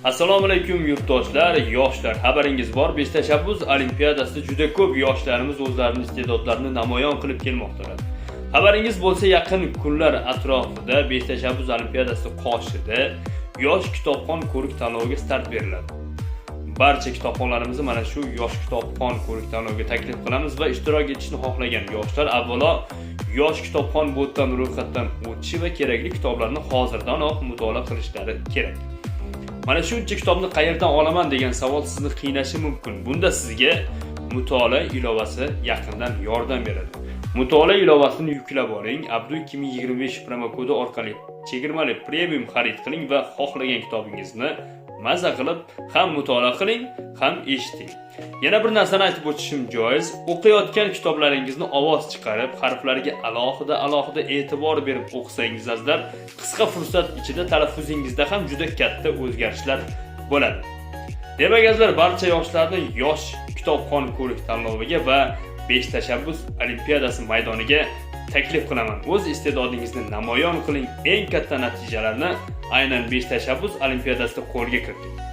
Assalomu alaykum, yurtdoshlar, yoshlar. Xabaringiz bor, Besh tashabbus olimpiadasida juda ko'p yoshlarimiz o'zlarining iste'dodlarini namoyon qilib kelmoqdalar. Xabaringiz bo'lsa, yaqin kunlar atrofida Besh tashabbus olimpiadasi qoshida Yosh kitobxon ko'rik tanloviga start beriladi. Barcha kitobxonlarimizni mana shu Yosh kitobxon ko'rik tanloviga taklif qilamiz va ishtirok etishni xohlagan yoshlar avvalo Yosh kitobxon botdan ro'yxatdan o'tishi va kerakli kitoblarni hozirdanoq mutolaa qilishlari kerak. Mana shuncha kitobni qayerdan olaman degan savol sizni qiynashi mumkin. Bunda sizga mutolaa ilovasi yaqindan yordam beradi. Mutolaa ilovasini yuklab oling, Abdu 2025 promokodi orqali chegirmali premium xarid qiling va xohlagan kitobingizni maza qilib ham mutolaa qiling, ham eshiting. Yana bir narsani aytib o'tishim joiz. O'qiyotgan kitoblaringizni ovoz chiqarib, harflarga alohida alohida e'tibor berib o'qisangiz, azizlar, qisqa fursat ichida talaffuzingizda ham juda katta o'zgarishlar bo'ladi. Demak, azizlar, barcha yoshlarni Yosh kitobxon ko'rik tanloviga va Besh tashabbus olimpiadasi maydoniga taklif qilaman. O'z iste'dodingizni namoyon qiling, eng katta natijalarni aynan Besh tashabbus olimpiadasida qo'lga kiriting.